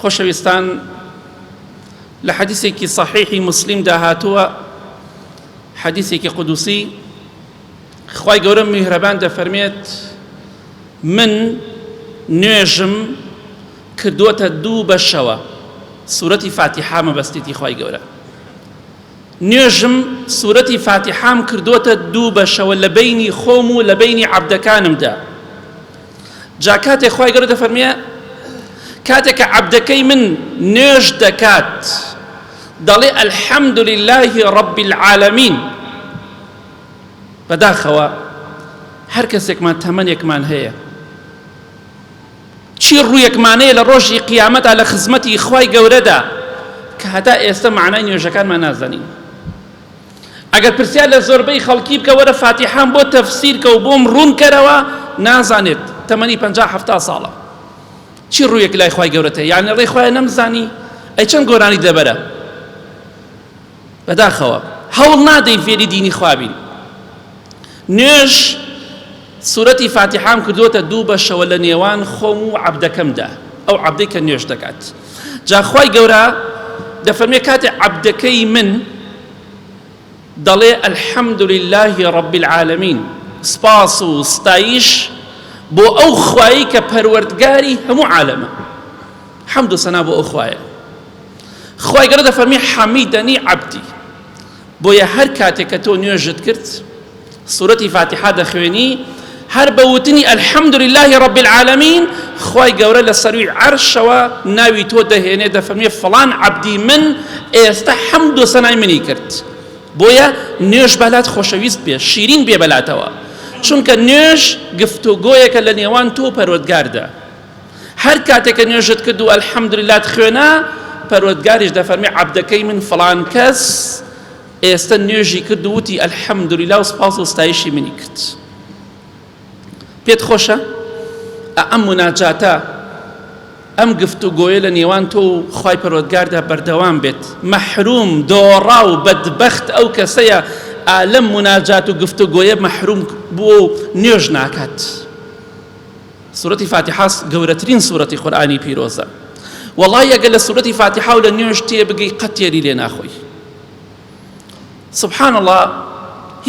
خۆشەویستان لە حەدیسێکی صحیحی مسلمدا هاتووە، حەدیسێکی قودوسی، خوای گەورە میهرەبان دەفەرمێت من نوێژم کردووەتە دوو بەشەوە، سورەتی فاتیحا مەبەستێتی خوای گەورە، نوێژم سورەتی فاتیحام کردووەتە دوو بەشەوە لە بەینی خۆم و لە بەینی عەبدەکانمدا. جا کاتێک خوای گەورە دەفەرمێ کاتێک کە عەبدەکەی من نوێژ دەکات دەڵێ الحمد لله رب العالمین. بەداخەوە هەر کەسێکمان تەمەنێکمان هەیە چی ڕوویەکمان هەیە لە ڕۆژی قیامەتا لە خزمەتی خوای گەورەدا کە هەتا ئێستا معنای نوێژەکانمان نازانین. ئەگەر پرسیار لە زۆربەی خەڵکی بکە وەرە فاتیحام بۆ تەفسیر کە و بۆم ڕوون کەرەوە، نازانێت. تەمەنی 50 70 ساڵە چی ڕوویەک لای خوای گەورەتە؟ یعنی ڕێی خوایە نەمزانی؟ ئەی چەند گۆرانیت لەبەرە؟ بەداخەوە هەوڵ نادەین فێری دینی خوا بین. نوێژ سورەتی فاتیحام کردووەتە دوو بەشەوە لە نێوان خۆم و عەبدەکەمدا، ئەو عەبدەی کە نوێژ دەکات. جا خوای گەورە دەفەرمێ کاتێ عەبدەکەی من دەڵێ الحمد لله رب العالمین، سپاس و ستایش بۆ ئەو خوایی کە پەروەردگاری هەموو عالەمە، حەمد و سەنا بۆ ئەو خوایە. خوای گەورە دەفەرمێ حەمیدەنی عەبدی. بۆیە هەر کاتێک کە تۆ نوێژت کرد سورەتی فاتیحە دەخوێنی هەر بە وتنی الحمد لله رب العالمین خوای گەورە لە سەروی عەرشەوە ناوی تۆ دەهێنێ دەفەرمێ فڵان عەبدی من ئێستا حەمد و سەنای منی کرد. بۆیە نوێژ بەلات خۆشەویست بێ، شیرین بێ بەلاتەوە، چونکە نوێژ گفتوگۆیەکە لە نێوان تۆ و پەروەردگاردا. هەر کاتێک کە نوێژت کرد و الحمدللەت خوێنا، پەروەردگاریش دەفەرمێ عەبدەکەی من فڵان کەس ئێستە نوێژی کرد و وتی الحمدللە و سوپاس و ستایشی منی کرد. پێت خۆشە ئەم موناجاتە، ئەم گفتوگۆیە لە نێوان تۆ و خوای پەروەردگاردا بەردەوام بێت؟ مەحروم، دۆڕاو، بەدبەخت ئەو کەسەیە ئا لەم موناجات و گفتوگۆیە مەحروم بووە و نوێژ ناکات. سورەتی فاتیحە گەورەترین سورەتی قورئانی پیرۆزە. وەڵای ئەگەر لە سورەتی فاتیحە و لە نوێژ تێبگەی قەت تێری لێ ناخۆی. سبحان اللە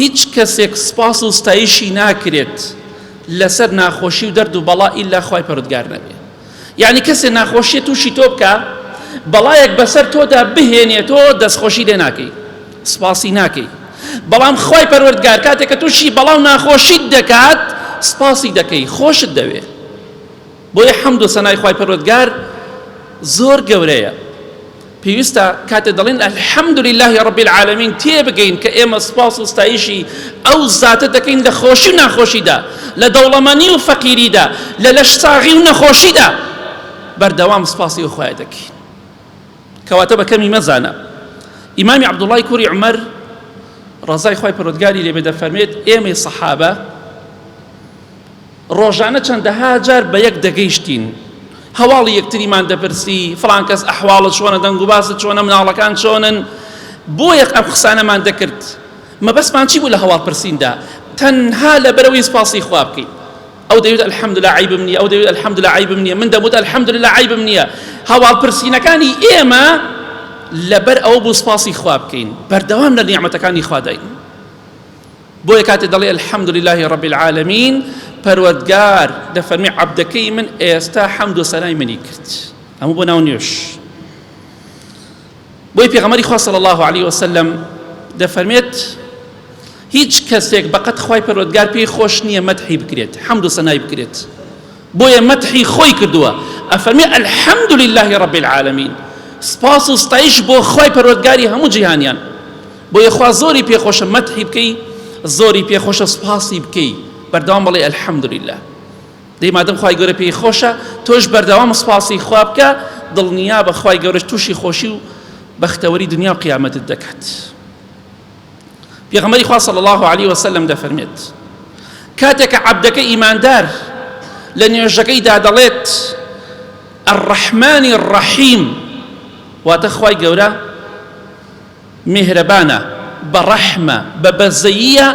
هیچ کەسێک سپاس و ستایشی ناکرێت لەسەر ناخۆشی و دەرد و بەڵا ئیلا خوای پەروەردگار نەبێ. یعنی کەسێ ناخۆشیە تووشی تۆ بکە، بەڵایەک بەسەر تۆدا بهێنێتەوە، دەستخۆشی لێ ناکەی، سپاسی ناکەی. بەڵام خوای پەروەردگار کاتێک کە تووشی بەڵا و ناخۆشیت دەکات سپاسی دەکەی، خۆشت دەوێ. بۆیە حەمد و سەنای خوای پەروەردگار زۆر گەورەیە. پێویستە کاتێ دەڵێن الحمد لله رب العالمین تێبگەین کە ئێمە سپاس و ستایشی ئەو زاتە دەکەین لە خۆشی و ناخۆشیدا، لە دەوڵەمەنی و فەقیریدا، لە لەشساغی و نەخۆشیدا، بەردەوام سپاسی ئەو خوایە دەکەین. کەواتە بە کەمی مەزانە. ئیمامی عەبدوڵڵای کوڕی عومەر ڕەزای خوای پەروەردگاری لێبێ دەفەرمێت ئێمەی سەحابە ڕۆژانە چەندەها جار بە یەک دەگەیشتین، هەواڵی یەکتریمان دەپرسی، فڵان کەس ئەحواڵت چۆنە، دەنگوباست چۆنە، مناڵەکان چۆنن، بۆیە ئەم قسانەمان دەکرد. مەبەستمان چی بوو لە هەواڵ پرسیندا؟ تەنها لەبەرئەوەی سوپاسی خوا بکەین. ئەو دەیوت الحمدللە عەیبم نییە، ئەو دەیوت الحمدللە عەیبم نییە، من دەموت الحمدللە عەیبم نییە. هەواڵ پرسینەکانی ئێمە لەبەر ئەوە بوو سوپاسی خوا بکەین، بەردەوام لە نیعمەتەکانی خواداین. بۆیە کاتێ دەڵێ الحمد لله رب العالمین پەروەردگار دەفەرمێ عەبدەکەی من ئێستا حەمد و سەنای منی کرد. هەموو بۆ ناو نوێژ. بۆی پێغەمبەری خوا صلی الله علیه وسلم دەفەرمێت هیچ کەسێک بەقەد خوای پەروەردگار پێی خۆش نییە مەدحی بکرێت، حەمد و سەنای بکرێت. بۆیە مەدحی خۆی کردووە، ئەفەرمێ الحمد لله رب العالمین، سپاس و ستایش بۆ خوای پەروەردگاری هەموو جیهانیان. بۆیە خوا زۆری پێ خۆشە مەدحی بکەی، زۆری پێ خۆشە سپاسی بکەی، بەردەوام بڵێ الحمدللە. دەی مادەم خوای گەورە پێی خۆشە تۆش بەردەوام سپاسی خوا بکە، دڵنیا بە خوای گەورەش تووشی خۆشی و بەختەوەری دنیا و قیامەتت دەکات. پێغەمبەری خوا صلی الله علیه وسلم دەفەرمێت کاتێک کە عەبدەکە ئیماندار لە نوێژەکەیدا دەڵێت الرحمن الرحیم، واتە خوای گەورە میهرەبانە، بە ڕەحمە، بە بەزەییە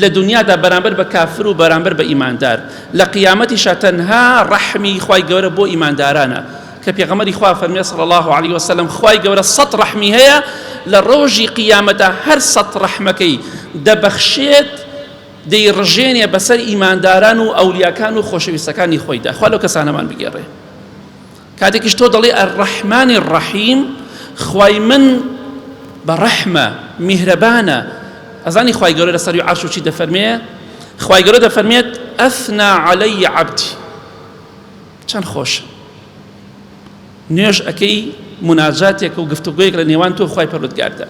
لە دونیادا بەرامبەر بە کافر و بەرامبەر بە ئیماندار، لە قیامەتیشا تەنها ڕەحمی خوای گەورە بۆ ئیماندارانە. کە پێغەمبەری خوا فەرمی صلی الله علیه وسلم خوای گەورە سەد ڕەحمی هەیە لە ڕۆژی قیامەتە هەر سەد ڕەحمەکەی دەبەخشێت دەیڕژێنێ بەسەر ئیمانداران و ئەولیاکان و خۆشەویستەکانی خۆیدا. خوا لەو کەسانەمان بگێڕێ. کاتێکیش تۆ دەڵێ الرحمن الرحیم، خوای من بە ڕەحمە، میهرەبانە. ئەزانی خوای گەورە لە سەروی عەرش و چی دەفەرمێ؟ خوای گەورە دەفەرمێت ئەثنا عەلەی عەبدی. چەند خۆشە نوێژ ئەکەی مناجاتێک و گفتوگۆیەک لە نێوان تۆ خوای پەروەردگاردا.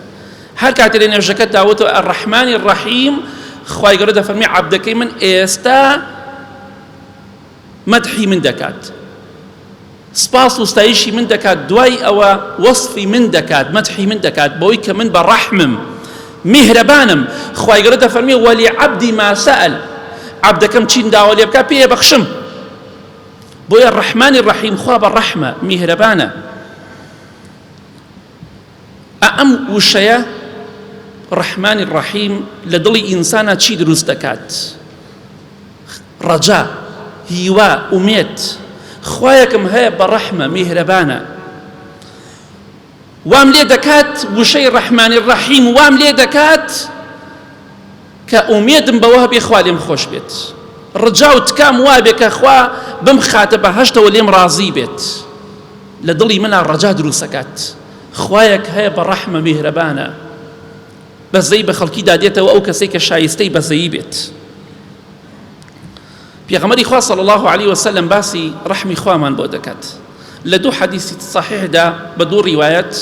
هەر کاتێ لە نوێژەکەتدا وتۆ الرحمن الرحیم، خوای گەورە دەفەرمێ عەبدەکەی من ئێستا مەدحی من دەکات، سپاس و ستایشی من دەکات، دوای ئەوە وەصفی من دەکات، مەدحی من دەکات بەوەی کە من بە ڕەحمم، میهرەبانم. خوای گەورە دەفەرمێ وەلی عەبدی ما سەئەل، عەبدەکەم چیم داوا لێ بکات پێی بەخشم. بۆیە ڕەحمانی ڕەحیم خوا بە ڕەحمە، میهرەبانە. ئەم وشەیە ڕەحمانی ڕەحیم لە دڵی ئینسانا چی دروست دەکات؟ ڕەجا، هیوا، ئومێد. خوایەکم هەیە بە ڕەحمە، میهرەبانە. وام لێ دەکات وشەی ڕەحمانی ڕەحیم وام لێ دەکات کە ئومێدم بەوە هەبێ خوا لێم خۆش بێت، ڕجا و تکام وابێ کە خوا بمخاتە بەهەشتەوە لێم ڕازی بێت. لە دڵی منا ڕەجا دروستەکات خوایەک هەیە بە ڕەحمە، میهرەبانە، بەزەی بە خەڵکیدا دێتەوە ئەو کەسەی کە شایستەی بەزەیی بێت. پێغەمبەری خوا صلی الله علیه وسلم باسی ڕەحمی خوامان بۆ دەکات لە دوو حەدیسی صحیحدا بە دوو ڕیوایەت.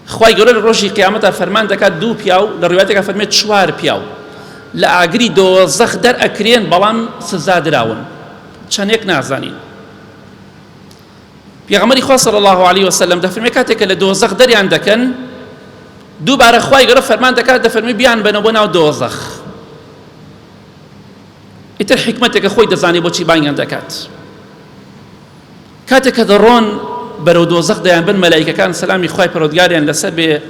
خوای گەورە لە ڕۆژی قیامەتا فەرمان دەکات دوو پیاو، لە ڕیوایەتێکا فەرمێت چوار پیاو لە ئاگری دۆزەخ دەرئەکرێن بەڵام سزا دراون، چەندێک نازانین. پێغەمبەری خوا صلی الله علیه وسلم دەفەرمێ کاتێک کە لە دۆزەخ دەریان دەکەن دووبارە خوای گەورە فەرمان دەکات دەفەرمێ بیان بەنەوە بۆ ناو دۆزەخ. ئیتر حیکمەتێکە خۆی دەزانێ بۆچی بانگیان دەکات. کاتێک کە دەڕۆن بەرەو دۆزەخ دەیانبەن مەلایکەکان سەلامی خوای پەروەردگاریان لەسەر بێ،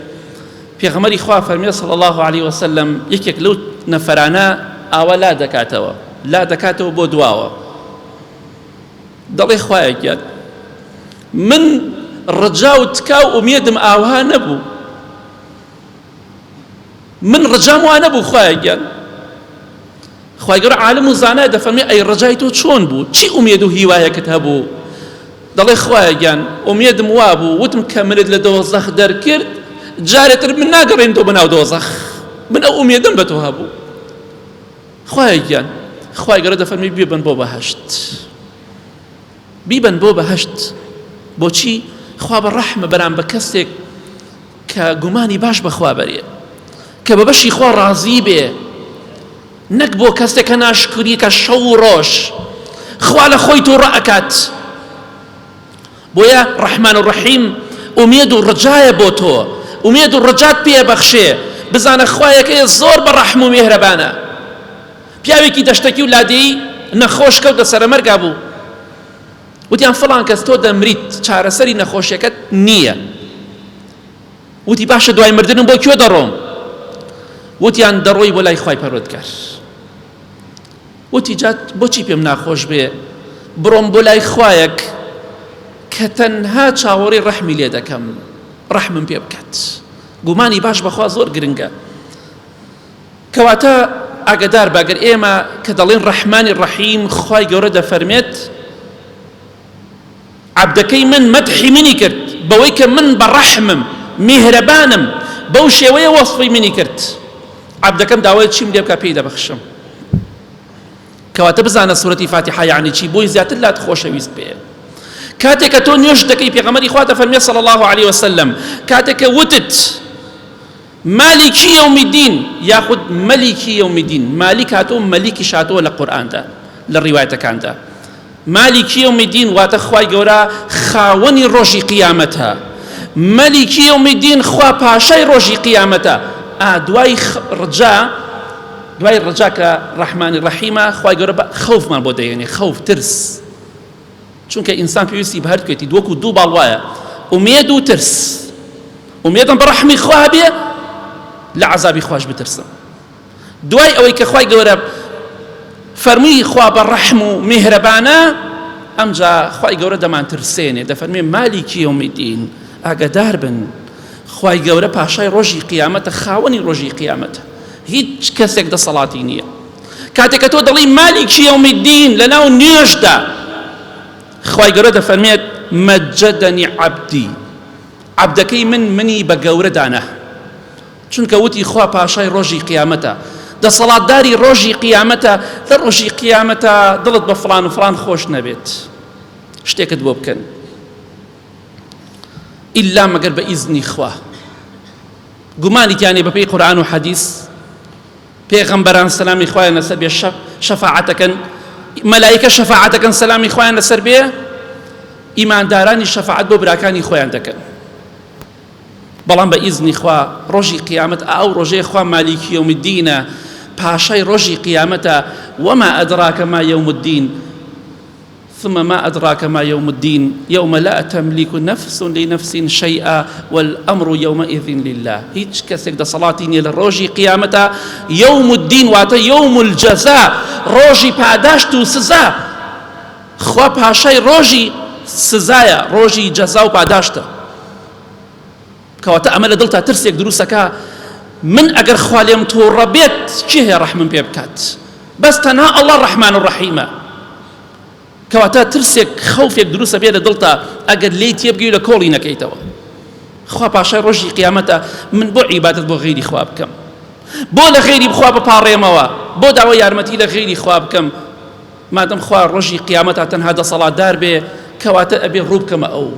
پێغەمبەری خوا فەرمێ صلی الله علیه وسلم یەکێک لەو نەفەرانە ئاوا لا دەکاتەوە، لا دەکاتەوە بۆ دواوە، دەڵێ خوایە گیان من ڕجا و تکا و ئومێدم ئاوها نەبوو، من ڕجام وا نەبوو خوایە گیان. خوای گەورە عالم و زانایە دەفەرمێ ئەی ڕەجای تۆ چۆن بوو، چی ئومێد و هیوایەکت هەبوو؟ دەڵێ خوایە گیان ئومێدم وابوو وتم کە منت لە دۆزەخ دەرکرد جارێتر من ناگەڕێم تۆ بەناو دۆزەخ، من ئەو ئومێدم بە تۆ هەبوو خوایە گیان. خوای گەورە دەفەرمێ بیبەن بۆ بەهەشت، بیبەن بۆ بەهەشت. بۆچی؟ خوا بە ڕەحمە بەرام بە کەسێک کە گومانی باش بەخوا بەرێ، کە بە بەشی خوا ڕازی بێ، نەک بۆ کەسێک کە ناشکری کە شەو و ڕۆژ خوا لە خۆی تووڕە ئەکات. بۆیە ڕەحمان و ڕەحیم ئومێد و ڕجایە بۆ تۆ، ئومێد و ڕجات پێ بەخشێ، بزانە خوایەکەی زۆر بە ڕەحم و میهرەبانە. پیاوێکی دەشتەکی و لادێی نەخۆش کەوتە سەرەمەرگا بوو، وتیان فڵان کەس تۆ دەمریت، چارەسەری نەخۆشیەکەت نییە. وتی باشە دوای مردنم بۆ کوێ دەڕۆم؟ وتیان دەڕۆی بۆ لای خوای پەروەردگار. وتی جا بۆچی پێم ناخۆش بێ بڕۆم بۆ لای خوایەک کە تەنها چاوەڕێی ڕەحمی لێ دەکەم، ڕەحمم پێ بکات. گومانی باش بەخوا زۆر گرنگە. کەواتە ئاگدار بە گەر ئێمە کە دەڵێن ڕەحمانی ڕەحیم، خوای گەورە دەفەرمێت عەبدەکەی من مەدحی منی کرد بەوەی کە من بە ڕەحمم، میهرەبانم، بەو شێوەیە وەصفی منی کرد. عەبدەکەم داوای چیم لێ بکا پێی دەبەخشم. کەواتە بزانە سورەتی فاتیحە یعنی چی، بۆی زیاتر لات خۆشەویست بێ. کاتێک کە تۆ نوێژ دەکەی پێغەمبەری خوا دەفەرمێ صلی الله علیه وسلم کاتێک کە وتت مالکی یوم الدین یاخود مەلیکی یوم الدین، مالیک هاتووە مەلیکیش هاتووە لە قورئاندا لە ڕیوایەتەکاندا. مالکی یوم الدین واتە خوای گەورە خاوەنی ڕۆژی قیامەتە. مەلیکی یوم الدین خوا پاشای ڕۆژی قیامەتە. ئا دوای ڕجا، دوای ڕجا کە ڕەحمانی ڕەحیمە، خوای گەورە بە خەوفمان بۆ دەهێنێ، خەوف، ترس. چونکە ئینسان پێویستی بە هەردووکێتی، وەکو دوو باڵ وایە، ئومێد و ترس. ئومێدم بە ڕەحمی خوا بێ، لە عەزابی خواش بترسم. دوای ئەوەی کە خوای گەورە فەرمووی خوا بە ڕەحم و میهرەبانە، ئەمجا خوای گەورە دەمانترسێنێ دەفەرمێ مالیکی یوم الدین ئاگادار بن خوای گەورە پاشای ڕۆژی قیامەتە خاوەنی ڕۆژی قیامەتە هیچ کەسێک دەسەڵاتی نییە کاتێک کە تۆ دەڵێی مالیکی یوم الدین لەناو نوێژدا خوای گەورە دەفەرمێت مەجەدەنی عەبدی عەبدەکەی من منی بە گەورە دانا چونکە وتی خوا پاشای ڕۆژی قیامەتە دەسەڵاتداری ڕۆژی قیامەتە لە ڕۆژی قیامەتە دڵت بە فڵان و فڵان خۆش نەبێت شتێکت بۆ بکەن ئیلا مەگەر بە ئیزنی خوا گومانی تیانێ بەپێی قورئان و حەدیث پێغەمبەران سەلامی خوایان لەسەر بێ شەفاعەتەکەن مەلایکە شەفاعەتەکەن سەلامی خوایان لەسەر بێ ئیماندارانی شەفاعەت بۆ براکانی خۆیان دەکەن بەڵام بە ئیزنی خوا ڕۆژی قیامەت ئەو ڕۆژەیە خوا مالیکی یوم الدینە پاشای ڕۆژی قیامەتە وما ئەدراکە ما یوم الدین ثم ما أدراك ما يوم الدين يوم لا تملك نفس لنفس شيئا والأمر يومئذ لله هیچ کەسێک دەسەڵاتی نییە لە ڕۆژی قیامەتە يوم الدين واتە يوم الجزاء ڕۆژی پاداشت و سزا خوا پاشای ڕۆژی سزایە ڕۆژی جەزا و پاداشتە کەواتە ئەمە لە دڵتا ترسێک دروستەکە من ئەگەر خوا لێم تووڕە بێت کێ هەیە ڕەحمم پێ بکات بەس تەنها ئەڵڵا ڕەحمان و ڕەحیمە کەواتە ترسێک خەوفێک دروستە بێ لە دڵتا ئەگەر لێی تێبگەی لە کۆڵی نەکەیتەوە خوا پاشای ڕۆژی قیامەتە من بۆ عیبادەت بۆ غەیری خوا بکەم بۆ لە غەیری بخوا بپاڕێمەوە بۆ داوای یارمەتی لە غەیری خوا بکەم مادەم خوا ڕۆژی قیامەتا تەنها دەسەڵاتدار بێ کەواتە ئەبێ ڕوو بکەمە ئەو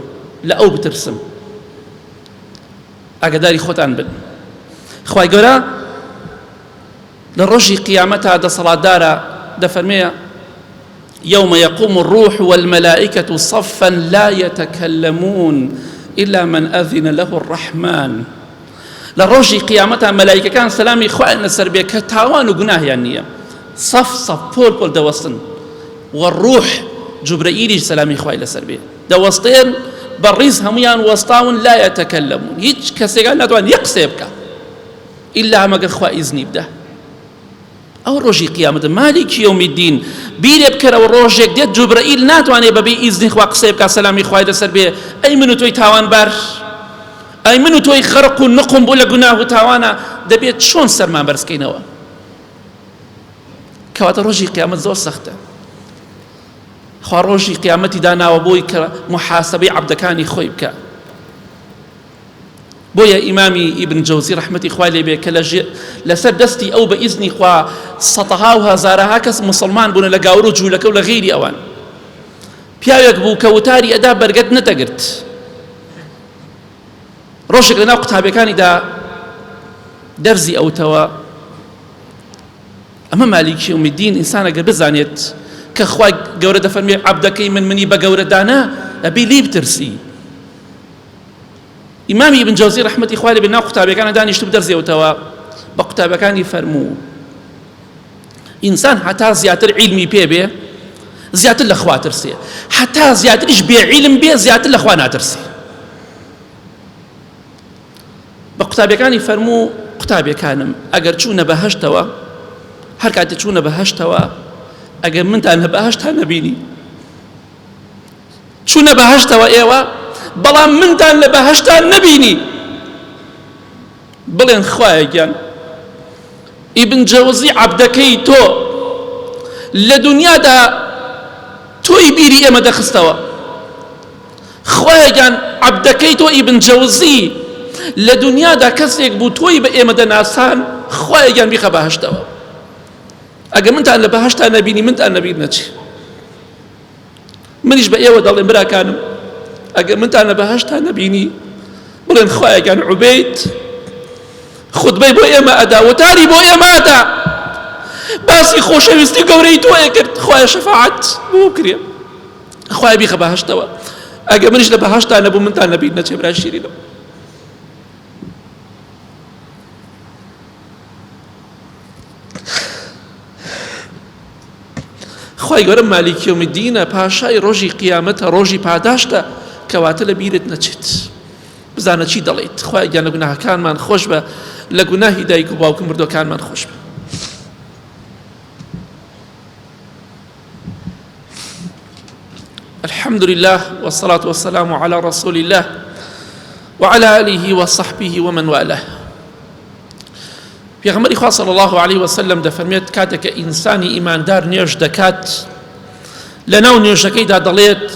لە ئەو بترسم ئاگداری خۆتان بن خوای گەورە لە ڕۆژی قیامەتا دەسەڵاتدارە دەفەرمێ يوم يقوم الروح والملائكة صفا لا يتكلمون إلا من أذن له الرحمن لە ڕۆژی قیامەتا مەلایکەکان سەلامی خوایان لەسەر بێ کە تاوان و گوناهیان نییە سەف سەف پۆل پۆل دەوەستن و ڕوح جوبرەئیلیش سەلامی خوای لەسەر بێ دەوەستێن بە ڕیز هەمویان وەستاون لا يتكلمون هیچ کەسێکان ناتوان یەک قسەیە بکە ئیلا مەگەر خوا ئیزنی بدە ئەو ڕۆژی قیامەتە مالیکی یوم الدین بیرێ بکەرەوە ڕۆژێک دێت جوبرەئیل ناتوانێت بەبێ ئیزنی خوا قسەی بکات سەلامی خوای لەسەر بێ ئەی من و تۆی تاوانبار ئەی من و تۆی غەرق و نقم بوو لە گوناه و تاوانە دەبێت چۆن سەرمان بەرزکەینەوە کەواتە ڕۆژی قیامەت زۆر سەختە خوا ڕۆژی قیامەتی داناوە بۆی کە محاسبەی عەبدەکانی خۆی بکە بۆیە ئیمامی ئیبن جەوزی ڕەحمەتی خوای لێ بێ کە لەسەر دەستی ئەو بە ئیزنی خوا سەتەها و هەزارەها کەس موسڵمان بوونە لە گاور و جوولەکە و لە غەیری ئەوان پیاوێک بوو کە وتاری ئەدا بەرگەت نەدەگرت ڕۆژێک لەناو قوتابیەکانیدا دەرزی ئەوتەوە ئەمە مالیکی یوم الدین ئینسان ئەگەر بزانێت کە خوای گەورە دەفەرمێ عەبدەکەی من منی بە گەورە دانا ئەبێ لێی بترسی ئیمامی ئیبن جەوزی ڕەحمەتی خوای لێ بێ ناو قوتابیەکانە دانیشتبوو دەرزی وتەوە بە قوتابەکانی فەرموو ئینسان هەتا زیاتر عیلمی پێ بێ زیاتر لە خوا ترسێ هەتا زیاتریش بێ عیلم بێ زیاتر لە خوا ناترسێ بە قوتابیەکانی فەرموو قوتابیەکانم ئەگەر چوونە بەهەشتەوە هەر کاتێ چوونە بەهەشتەوە ئەگەر منتان لە بەهەشتا نەبینی چوونە بەهەشتەوە ئێوە بەڵام منتان لە بەهەشتا نەبینی بڵێن خوایە گیان ئیبن جەوزی عەبدەکەی تۆ لە دنیادا تۆی بیری ئێمە دەخستەوە خوایە گیان عەبدەکەی تۆ ئیبن جەوزی لە دنیادا کەسێک بوو تۆی بە ئێمە دەناسان خوایە گیان بیخە بەهەشتەوە ئەگەر منتان لە بەهەشتا نەبینی منتان لەبیر نەچێ منیش بە ئێوە دەڵێم براکانم ئەگەر منتان لە بەهەشتا نەبینی بڵێن خوایە گیان عوبەید خوتبەی بۆ ئێمە ئەدا وتاری بۆ ئێمە ئەدا باسی خۆشەویستی گەورەی تۆ کرد خوایە شەفاعەت بۆ بکرێ خوایە بیخە بەهەشتەوە ئەگەر منیش لە بەهەشتا نەبوو منتان لەبیر نەچێ برای شیرینم خوای گەورە مالیک یوم الدینە پاشای ڕۆژی قیامەتە ڕۆژی پاداشتە کەواتە لە بیرت نەچێت بزانە چی دەڵێیت خوای گیان لە گوناهەکانمان خۆش بە لە گوناهی دایک و باوک و مردوەکانمان خۆش بە الحمد لله والصلاة والسلام على رسول الله وعلى آله وصحبه ومن والاه. پێغەمبەری خوا صلی الله علیه وسلم دەفەرمێت کاتێک کە ئینسانی ئیماندار نوێژ دەکات لەناو نوێژەکەیدا دەڵێت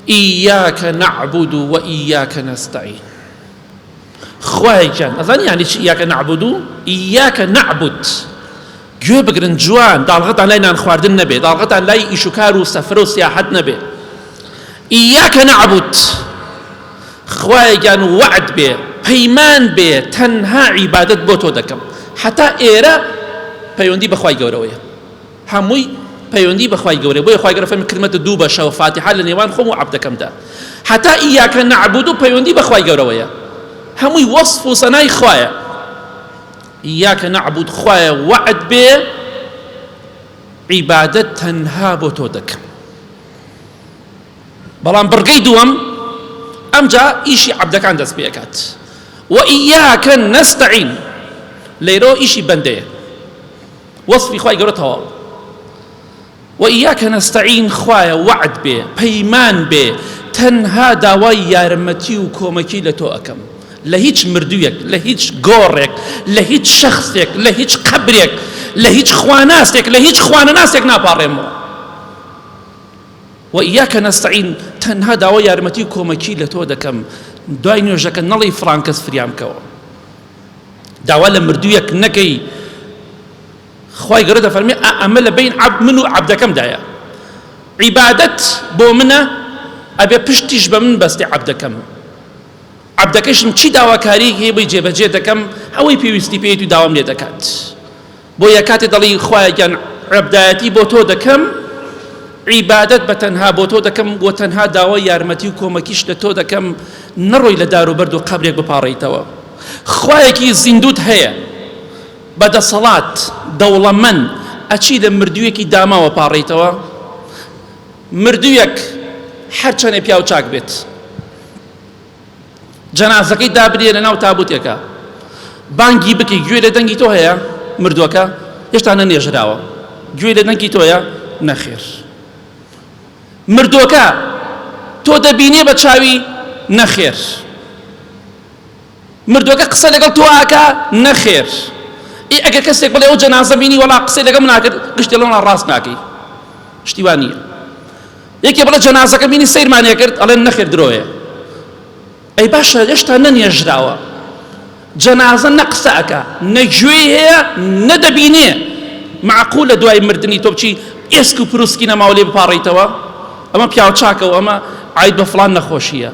إياك نعبد وإياك نستعين. خوایە گیان ئەزانی یعنی چی إياك نعبد؟ إياك نعبد گوێ بگرن جوان، داڵغەتان لای نان خواردن نەبێ، داڵغەتان لای ئیش و کار و سەفرە و سیاحەت نەبێ. إياك نعبد خوایە گیان وەعد بێ، پەیمان بێ، تەنها عیبادەت بۆ تۆ دەکەم. هەتا ئێرە پەیوەندی بە خوای گەورەوەیە، هەمووی پەیوەندی بە خوای گەورەیە. بۆیە خوای گەورە فەرمی کردمەتە دوو بەشەوە، فاتیحە لە نێوان خۆم و عەبدەکەمدا. هەتا إياك نعبد پەیوەندی بە خوای گەورەوەیە، هەمووی وەصف و سەنای خوایە. إياك نعبد خوایە وەعد بێ عیبادەت تەنها بۆ تۆ دەکەم. بەڵام بڕگەی دووەم ئەمجا ئیشی عەبدەکان دەست پێ ئەکات، وإياك نستعين، لێرەوە ئیشی بەندەیە، وەصفی خوای گەورە تەواو. وإياك نستعين خوایە وەعد بێ، پەیمان بێ، تەنها داوای یارمەتی و کۆمەکی لە تۆ ئەکەم، لە هیچ مردوویەک، لە هیچ گۆڕێک، لە هیچ شەخسێک، لە هیچ قەبرێک، لە هیچ خواناسێک، لە هیچ خوانەناسێک ناپاڕێمەوە. وإياك نستعين تەنها داوای یارمەتی و کۆمەکی لە تۆ دەکەم. دوای نوێژەکە نەڵێی فڵان کەس فریام کەوە، داوا لە مردوویەک نەکەی. خوای گەورە دەفەرمێ ئا ئەمە لە بەین عەبد من و عەبدەکەمدایە، عیبادەت بۆ منە ئەبێ پشتیش بە من بەستێ عەبدەکەم، عەبدەکەشم چی داواکاریەکی هەیە بۆی جێبەجێ دەکەم، ئەوەی پێویستی پێیەتی و داوام لێ دەکات. بۆیە کاتێ دەڵێی خوایە گیان عەبدایەتی بۆ تۆ دەکەم، عیبادەت بە تەنها بۆ تۆ دەکەم و تەنها داوای یارمەتی و کۆمەکیش لە تۆ دەکەم، نەڕۆی لە دار و بەرد و قەبرێک بپاڕێیتەوە. خوایەکی زیندووت هەیە بە دەسەڵات، دەوڵەمەند، ئەچی لە مردوویەکی داماوە پاڕێیتەوە؟ مردوویەک هەرچەنێ پیاو چاک بێت، جەنازەکەی دابنێ لە ناو تابوتێکە، بانگی بکەی، گوێ لە دەنگی تۆ هەیە؟ مردووەکە هێشتا نەنێژراوە، گوێی لە دەنگی تۆیە؟ نەخێر. مردووەکە تۆ دەبینێ بە چاوی؟ نەخێر. مردووەکە قسە لەگەڵ تۆ ئاکا؟ نەخێر. ئێ ئەگەر کەسێک بڵێ ئەو جەنازە بینی وەڵا قسەی لەگەڵ من ناکرد، گشتی ئەڵێن وەڵا ڕاست ناکەی، شتی وا نییە. یەکێ بڵێ جەنازەکە بینی سەیرمان کرد، ئەڵێن نەخێر درۆیە. ئەی باشە هێشتا نەنێژراوە، جەنازە نە قسە ئەکا، نە گوێی هەیە، نە دەبینێ، مەعقولە دوای مردنی تۆ بچی ئێسک و پروسکی نەماوە لێ بپاڕێیتەوە؟ ئەمە پیاو چاکە و ئەمە عەیب بە فڵان نەخۆشییە.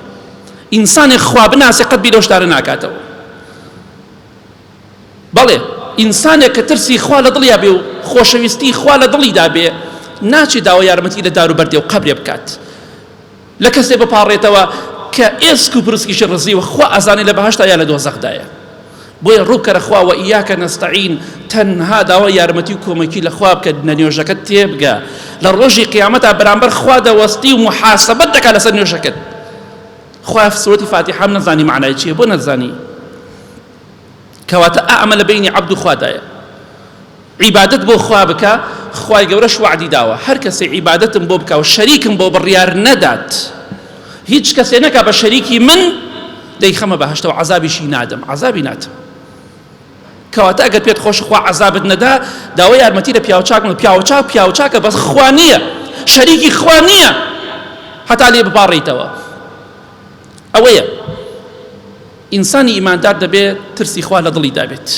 ئینسانێک خوا بناسێ قەت بیر لەو شتانە ناکاتەوە. بەڵێ ئینسانێک کە ترسی خوا لە دڵیا بێ و خۆشەویستی خوا لە دڵیدا بێ، ناچێ داوای یارمەتی لە دار و بەردێ و قەبرێ بکات، لە کەسێ بپاڕێتەوە کە ئێسک و پروسکیشی ڕزیوە، خوا ئەزانێ لە بەهەشتا یا لە دۆزەخدایە. بۆیە ڕووبکەرە خوا، وإیاک نستعین، تەنها داوای یارمەتی و کۆمەکی لە خوا بکە، لە نوێژەکەت تێبگە، لە ڕۆژی قیامەتا بەرامبەر خوا دەوەستی و موحاسەبەت دەکات لەسەر نوێژەکەت. خوایە سورەتی فاتیحەم نەزانی مەعنای چییە، بۆ نەتزانی؟ کەواتە ئا ئەمە لە بەینی عەبد و خوادایە. عیبادەت بۆ خوا بکە، خوای گەورەش وەعدی داوە هەر کەسێ عیبادەتم بۆ بکا و شەریکم بۆ بڕیار نەدات، هیچ کەسێ نەکا بە شەریکی من، دەیخەمە بەهەشتەوە، عەزابیشی نادەم، عەزابی نادەم. کەواتە ئەگەر پێت خۆش خوا عەزابت نەدا، داوای یارمەتی لە پیاوچاک مەکە. پیاوچاک پیاوچاکە بەس خوا نییە، شەریکی خوا نییە هەتا لێ بپاڕێیتەوە. ئەوەیە ئینسانی ئیماندار دەبێت ترسی خوا لە دڵیدا بێت.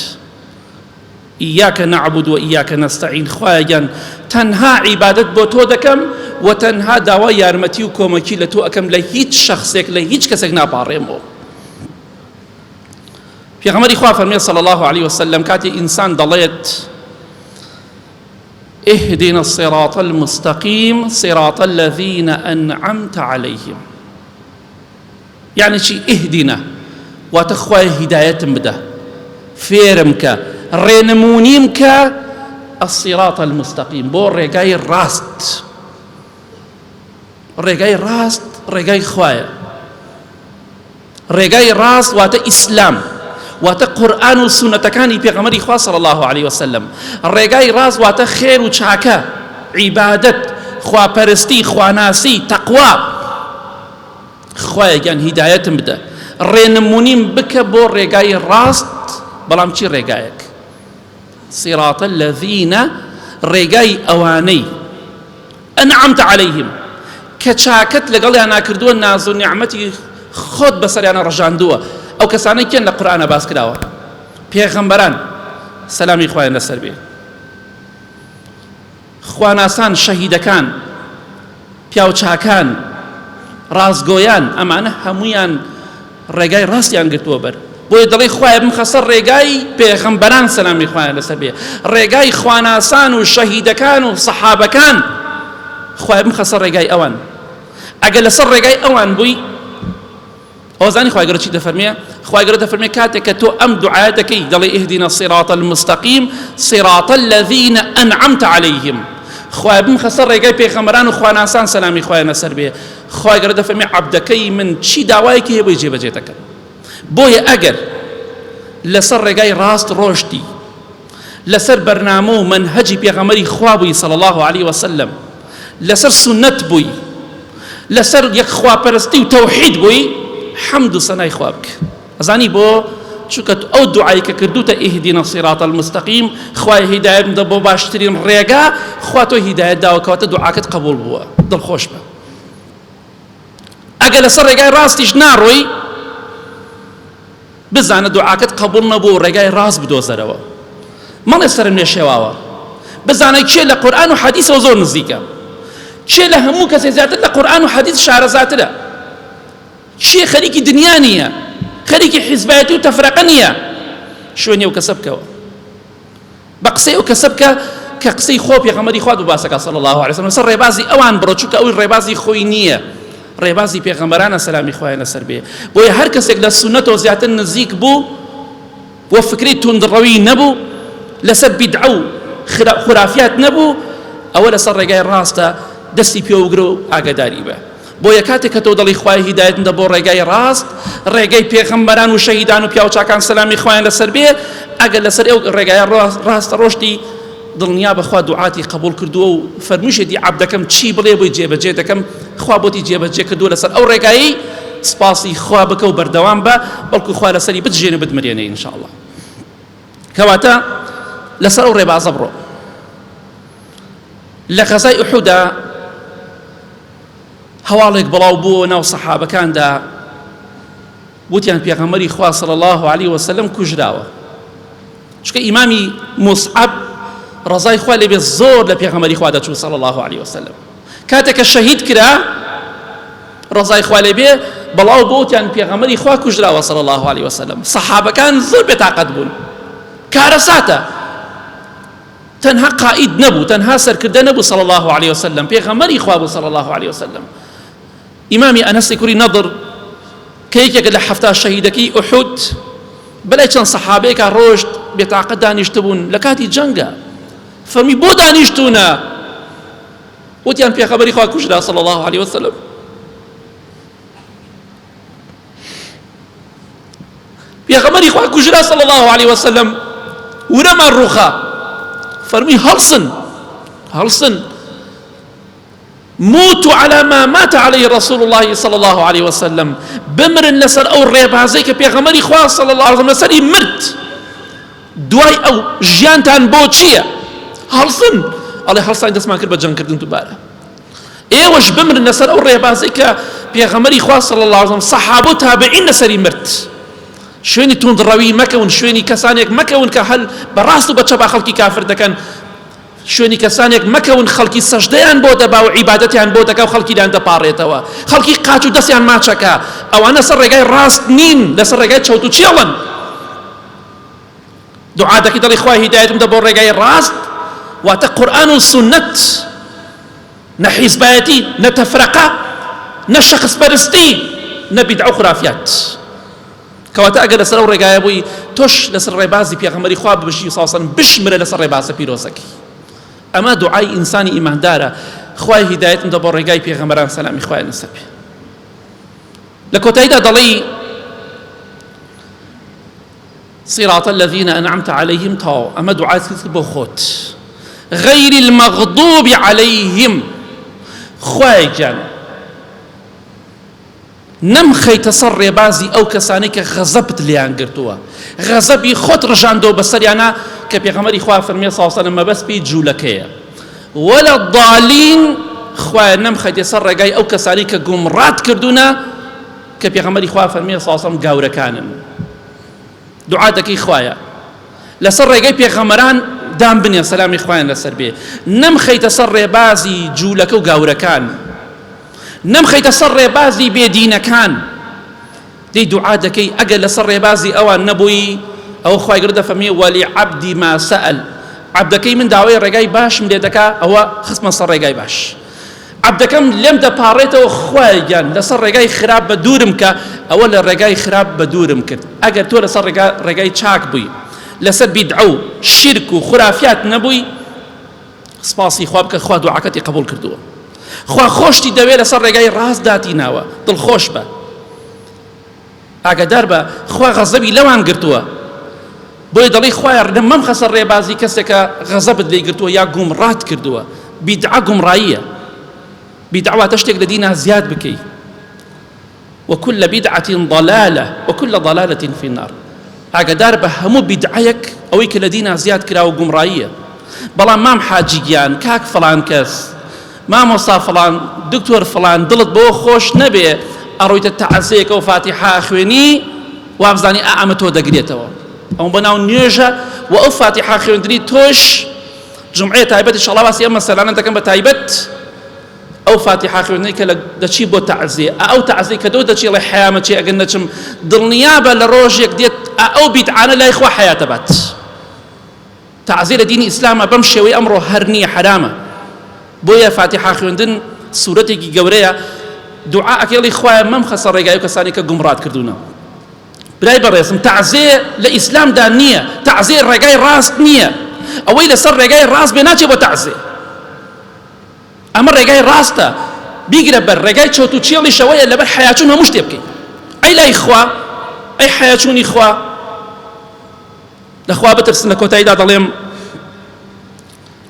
ایاک نعبد و ایاک نستعین، خوایە گیان تەنها عیبادەت بۆ تۆ دەکەم و تەنها داوای یارمەتی و کۆمەکی لە تۆ ئەکەم، لە هیچ شەخسێک لە هیچ کەسێک ناپاڕێمەوە. پێغەمبەری خوا فەرمێ صلی الله علیه وسلم کاتێ ئینسان دەڵێت اهدنا الصراط المستقيم صراط الذين أنعمت عليهم، یعنی چی اهدنا؟ واتە خوایە هیدایەتم بدە، فێرم کە، ڕێنمونیم کە الصراط المستقیم، بۆ ڕێگای ڕاست. ڕێگای ڕاست ڕێگای خوایە. ڕێگای ڕاست واتە ئیسلام، واتە قورئان و سوننەتەکانی پێغەمبەری خوا صلی الله علیه وسلم. ڕێگای ڕاست واتە خێر و چاکە، عیبادەت، خواپەرستی، خواناسی، تەقوا. خوایە گیان هیدایەتم بدە، ڕێنمونیم بکە بۆ ڕێگای ڕاست، بەڵام چی ڕێگایەک؟ صراط الذین، ڕێگای ئەوانەی انعمت علیهم، کە چاکەت لەگەڵیانا کردووە، ناز و نیعمەتی خۆت بەسەریانا ڕژاندووە. ئەو کەسانەی کێن لە قورئانا باس کراوە؟ پێغەمبەران سەلامی خوایان لەسەر بێ، خواناسان، شەهیدەکان، پیاوچاکان، ڕاستگۆیان، ئەمانە هەموویان ڕێگای ڕاستیان گرتووە بەر. بۆیە دەڵێ خوایە بمخە سەر ڕێگای پێغەمبەران سەلامی خوایان لەسەر بێ، ڕێگای خواناسان و شەهیدەکان و سەحابەکان، خوایە بمخە سەر ڕێگای ئەوان. ئەگەر لەسەر ڕێگای ئەوان بووی، ئەوە زانی خوای گەورە چی دەفەرمێ؟ خوای گەورە دەفەرمێ کاتێک کە تۆ ئەم دوعایە دەکەی دەڵێ اهدنا الصراط المستقیم صراط الذین انعمت علیهم، خوای بمخە سەر ڕێگای پێغەمبەران و خواناسان سەلامی خوایان لەسەر بێ. خوای گەورە دەفەرمێ عەبدەکەی من چی داوایەکی هەیە بۆی جێبەجێ دەکەم. بۆیە ئەگەر لەسەر ڕێگای ڕاست ڕۆشتی، لەسەر بەرنامە و مەنهەجی پێغەمبەری خوا بووی صلی اللە علیه وسلم، لەسەر سوننەت بووی، لەسەر یەک خواپەرستی و تەوحید بووی، حەمد و سەنای خوا بکە. ئەزانی بۆ؟ چونکە ئەو دوعای کە کردوتە اهدنا الصراط المستقیم، خوای هیدایەت بدە بۆ باشترین ڕێگا، خوا تۆی هیدایەت داوە، کەواتە دوعاکەت قبوڵ بووە، دڵخۆش بە. ئەگەر لەسەر ڕێگای ڕاستیش ناڕۆی، بزانە دوعاکەت قبوڵ نەبوو و ڕێگای ڕاست بدۆزەرەوە. مەڵێ سەرم لێ شێواوە. بزانە کێ لە قورئان و حەدیسەوە زۆر نزیکە، کێ لە هەموو کەسێ زیاتر لە قورئان و حەدیس شارەزاترە، کێ خەریکی دنیا نییە، خەریکی حیزبایەتی و تەفرەقە نییە. شوێنی ئەو کەسە بکەوە. بە قسەی ئەو کەسە بکە کە قسەی خۆ پێغەمبەری خوات بۆ باسەکە صلی الله علیه وسلم، لەسەر ڕێبازی ئەوان بڕۆ، چونکە ئەوی ڕێبازی خۆی نییە، ڕێبازی پێغەمبەرانە سەلامی خوایان لەسەر بێ. بۆیە هەر کەسێک لە سوننەتەوە زیاتر نزیک بوو و فکری توندڕەوی نەبوو، لەسەر بیدعە و خورافیات نەبوو، ئەوە لەسەر ڕێگای ڕاستە، دەستی پێوەگرە و ئاگاداری بە. بۆیە کاتێک کە تۆ دەڵێی خوایە هیدایەتم دە بۆ ڕێگای ڕاست، ڕێگەی پێغەمبەران و شەهیدان و پیاوچاکان سەلامی خوایان لەسەر بێ، ئەگەر لەسەر ئەو ڕێگایە ڕاستە ڕۆشتی، دڵنیا بە خوا دوعاتی قبوڵ کردووە و فەرمووشێتی عەبدەکەم چی بڵێ بۆی جێبەجێ دەکەم، خوا بۆتی جێبەجێ کردووە لەسەر ئەو ڕێگایەی، سپاسی خوا بکە و بەردەوام بە، بەڵکو خوا لەسەری بتژێنێ و بتمرێنێ ان شاء اللە. کەواتە لەسەر ئەو ڕێبازە بڕۆ. لە غەزای ئوحودا هەواڵێک بڵاو بووەوە ناو سەحابەکاندا، وتیان پێغەمبەری خوا صلی الله علیه وسلم کوژراوە. چونکە ئیمامی موسعەب ڕەزای خوا لێ بێت زۆر لە پێغەمبەری خوا دەچوو صلی الله علیه وسلم. کاتێک کە شەهید کرا ڕەزای خوا لێ بێ بەڵاو بۆتیان پێغەمبەری خوا کوژراوە صلی الله علیه وسلم. سەحابەکان زۆر بێتاقەت بوون، کارەساتە. تەنها قائید نەبوو، تەنها سەرکردە نەبوو صلی اللە علیە وسلم، پێغەمبەری خوا بوو صلی اللە علیە وسلم. ئیمامی ئەنەسی کوڕی نەضر کە یەکێکە لە 70 شەهیدەکەی ئوحود، بەلای چەند سەحابەیەکا ڕۆشت، بێتاقەت دانیشتبوون لە کاتی جەنگە، فەرمی بۆ دانیشتوونە؟ وتیان پێغەمبەری خوا کوژرا صلی اللە علیه وسلم. پێغەمبەری خوا کوژرا صلی الله علیه وسلم، ورەمان ڕووخا. فەرمی هەڵسن، هەڵسن، موتوا على ما مات عليه رسول الله صلى الله عليه وسلم، بمرن لەسەر ئەو ڕێبازەی کە پێغەمبەری خوا صلی الله علیه وسلم لەسەری مرد. دوای ئەو ژیانتان بۆ چییە؟ هەڵسن. ئەڵێ هەڵسان دەستمان کرد بە جەنگکردن دووبارە. ئێوەش بمرن لەسەر ئەو ڕێبازەی کە پێغەمبەری خوا صلی الله علیه وسلم سەحابە و تابعین لەسەری مرد. شوێنی توندڕەوی مەکەون، شوێنی کەسانێک مەکەون کە هەل بە ڕاست و بە چەپا خەڵکی کافر دەکەن، شوێنی کەسانێک مەکەون خەڵکی سەژدەیان بۆ دەبا و عیبادەتیان بۆ دەکا و خەڵکی لیان دەپاڕێتەوە، خەڵکی قاچ و دەستیان ماچەکە. ئەوانە لەسەر ڕێگای ڕاست نین، لەسەر ڕێگای چەوت و چێڵن. دوعا دەکەی دەڵێی خوای هیدایەتم دە بۆ ڕێگای ڕاست، واتە قورئان و سوننەت، نە حیزبایەتی، نە تەفرەقە، نە شەخس پەرستی، نە بیدعە و خورافیات. کەواتە ئەگەر لەسەر ئەو ڕێگایە بووی، تۆش لەسەر ڕێبازی پێغەمبەری خوا بژی صلی الله علیه وسلم، بشمرە لەسەر ڕێبازە پیرۆزەکەی. ئەمە دوعای ئینسانی ئیماندارە، خوای هیدایەتم دە بۆ ڕێگای پێغەمبەران سەلامی خوایان لەسەر بێ. لە کۆتاییدا دەڵێی صراط الذين أنعمت عليهم، تەواو ئەمە دوعات کرد بۆ خۆت. غير المغضوب عليهم. خوایە گیان نەمخەیتە سەر ڕێبازی ئەو کەسانەی کە غەزەبت لێیان گرتووە، غەزەبی خۆت ڕژاندەوە بەسەریانا، کە پێغەمبەری خوا فەرمووی صلی اللە علیە وسلم مەبەست پێی جوولەکەیە، ولا الضالین، خوایە نەمخەیتە سەر ڕێگای ئەو کەسانەی کە گومڕات کردوونە، کە پێغەمبەری خوا فەرمووی صلی اللە علیە وسلم گاورەکانن. دوعا دەکەی خوایە لەسەر ڕێگەی پێغەمبەران دام بنێ سەلامی خوایان لەسەر بێ، نەمخەیتە سەر ڕێبازی جوولەکە و گاورەکان. نەمخەیتە سەر ڕێبازی بێدینەکان. دەی دوعا دەکەی ئەگەر لەسەر ڕێبازی ئەوان نەبووی ئەوە خوای گەورە دەفەرموێ ولعبدی ما سأل عەبدەکەی من داوای ڕێگای باشم لێ دەکا ئەوە خستمە سەر ڕێگای باش عەبدەکەم لێم دەپاڕێتەوە خوایە گیان لەسەر ڕێگای خراپ بە دوورم کە ئەوە لە ڕێگای خراپ بە دوورم کرد ئەگەر تۆ لەسەر ڕێگای چاک بووی لەسەر بیدعە و شیرک و خورافیات نەبووی سپاسی خوا بکە خوا دوعاکەتی قبول کردووە خوا خۆشتی دەوێ لەسەر ڕێگای ڕاست داتی ناوە دڵخۆش بە ئاگادار بە خوا غەزەبی لەوان گرتووە بۆیە دەڵی خوایە مەم خەسە ڕێبازی کەسێکە غەزەبت لێ گرتووە یا گومڕات کردووە بیدعە گومڕاییە بیدعە واتە شتێک لە دینا زیاد بکەی وکل بدعە ضلالە وکل ضلالە فی النار ئاگادار بە هەموو بیدعەیەک ئەوەی کە لە دینا زیاد کراوە گومڕاییە بەڵام مام حاجی گیان کاک فڵان کەس مامۆستا فڵان دکتۆر فڵان دڵت بەوە خۆش نەبێ ئەڕۆیتە تەعزەیەکەوە فاتیحە ئەخوێنی وابزانی ئا ئەمە تۆ دەگرێتەوە ئەوە بەناو نوێژە و ئەو فاتیحە خوێندنی تۆش جمعەیە تایبەت ئینشاڵڵا باسی ئەم مەسەلانە دەکەم بە تایبەت ئەو فاتیحا خوێندنەی کە دەچی بۆ تەعزیە ئە ئەو تەعزیەی کە دۆ دەچی ئەڵێ حەیامە چێ ئەگەر نەچم دڵنیابە لە ڕۆژێک دێت ئە ئەو بیدعانە لای خوا حەیاتە بات تەعزیە لە دینی ئیسلامە بەم شێوەی ئەمڕۆ هەر نییە حەرامە بۆیە فاتیحا خوێندن سوورەتێکی گەورەیە دوعا ئەکەی خوایە مەمخەسە ڕێگای و کەسانی کە گومڕات کردوونە برای بەڕێزم تەعزێ لە ئیسلامدا نییە تەعزێ ڕێگای ڕاست نییە ئەوەی لەسەر ڕێگای ڕاست بێ ناچێ بۆ تەعزێ ئەمە ڕێگای ڕاستە بیگرە بەر ڕێگای چۆت و چێڵیش ئەوەیە لەبەر حەیاچوون هەموو شتێ بکەی ئەی لای خوا ئەی حەیاچوونی خوا لەخوا بترسن لە کۆتاییدا دەڵێم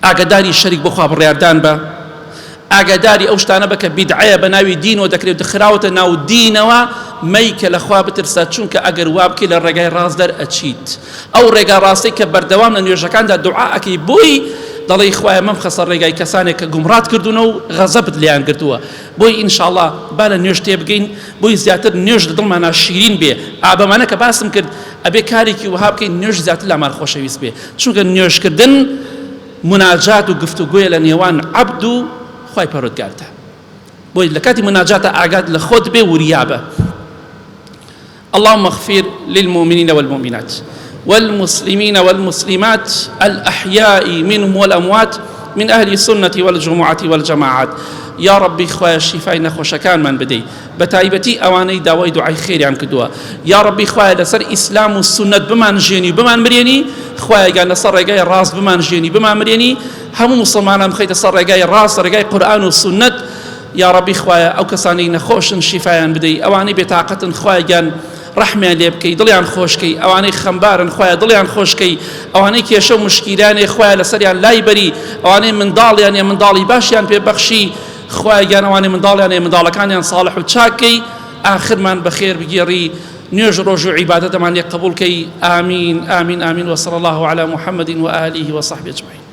ئاگاداری شەریک بۆ خوا بڕیاردان بە ئاگاداری ئەو شتانە بە کە بیدعەیە بە ناوی دینەوە دەکرێت خراوەتە ناو دینەوە مەیکە لە خوا بترسە چونکە ئەگەر وا بکەی لە ڕێگای ڕاست دەرئەچیت ئەو ڕێگا ڕاستەی کە بەردەوام لە نوێژەکاندا دوعا ئەکەی بۆی دەڵێی خوایە مەمخە سەر ڕێگای کەسانێک کە گومڕات کردوونە و غەزەبت لێیان گرتووە بۆی ئینشاڵڵا با لە نوێژ تێبگەین بۆی زیاتر نوێژ لە دڵمانا شیرین بێ ئابەمانە کە باسم کرد ئەبێ کارێکی وەها بکەین نوێژ زیاتر لامان خۆشەویست بێ چونکە نوێژکردن مناجات و گفتوگۆیە لە نێوان عەبد و خوای پەروەردگاردا بۆی لە کاتی مناجاتە ئاگات لە خۆت بێ وریابە اللهم اغفر للمؤمنين والمؤمنات والمسلمين والمسلمات الأحياء منهم والأموات من أهل السنة والجمعة والجماعات یا ربی خوایە شیفای نەخۆشەکانمان بدەی بە تایبەتی ئەوانەی داوای دوعای خێریان کردووە یا ربی خوایە لەسەر ئیسلام و سوننەت بمان ژێنی بمان مرێنی خوایە گیان لەسەر ڕێگای ڕاست بمان ژێنی بمان مرێنی هەموو موسڵمانان بخەیتە سەر ڕێگای ڕاست ڕێگای قورئان و سوننەت یاڕەبی خوایە ئەو کەسانەی نەخۆشن شیفایان بدەی ئەوانەی بێتاقەتن خوایە گیان ڕەحمیان لێ بکەی دڵیان خۆشکەی ئەوانەی خەمبارن خوایە دڵیان خۆشکەی ئەوانەی کێشە و مشکیلانێ خوایە لەسەریان لای بەری ئەوانەی منداڵیان یا منداڵی باشیان پێ بەخشی خوایە گیان ئەوانەی منداڵیان یا منداڵەکانیان ساڵح و چاکەی ئاخرمان بەخێر بگێڕی نوێژ ڕۆژ و عیبادەتەمان لێ قبوڵ کەی ئامین ئامین ئامین وصلی الله علی محمد وآله وصحبه اجمعین.